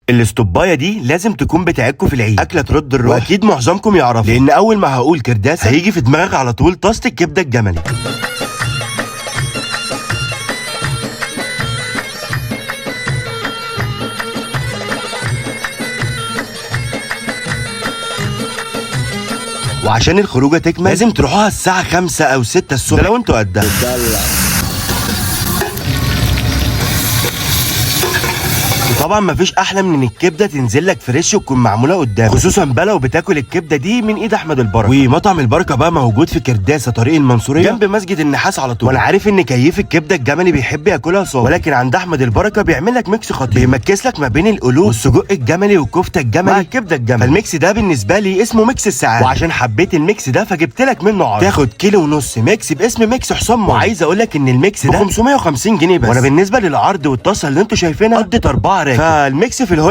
الاستوبايه دي لازم تكون بتاعتكم في العيد، اكله ترد الروح، واكيد معظمكم يعرفها، لان اول ما هقول كرداسه هيجي في دماغك على طول طاسه الكبده الجملي. وعشان الخروجه تكمل لازم تروحوها الساعة 5 او 6 الصبح، ده لو انتوا قدها. وطبعا مفيش احلى من ان الكبده تنزل لك فريش وتكون معمولة قدامك، خصوصا بقى لو بتاكل الكبده دي من ايد احمد البركة. ومطعم البركة بقى موجود في كرداسه طريق المنصوريه جنب مسجد النحاس على طول. وانا عارف ان كيف الكبده الجملي بيحب ياكلها صافي، ولكن عند احمد البركة بيعمل لك mix خطير، بيمكس لك ما بين القلوب والسجق الجملي والكفته الجملي مع الكبده الجملي. فال mix ده بالنسبة لي اسمه mix السعادة، وعشان حبيت ال mix ده فجبت لك منه عرض، تاخد كيلو ونص mix باسم mix حسام. وعايز اقول لك ان ال mix ده ب 550 جنيه بس. وانا بالنسبة للعرض والطاسه اللي انتوا شايفينها قضت 4 راكب، فال mix في الهوي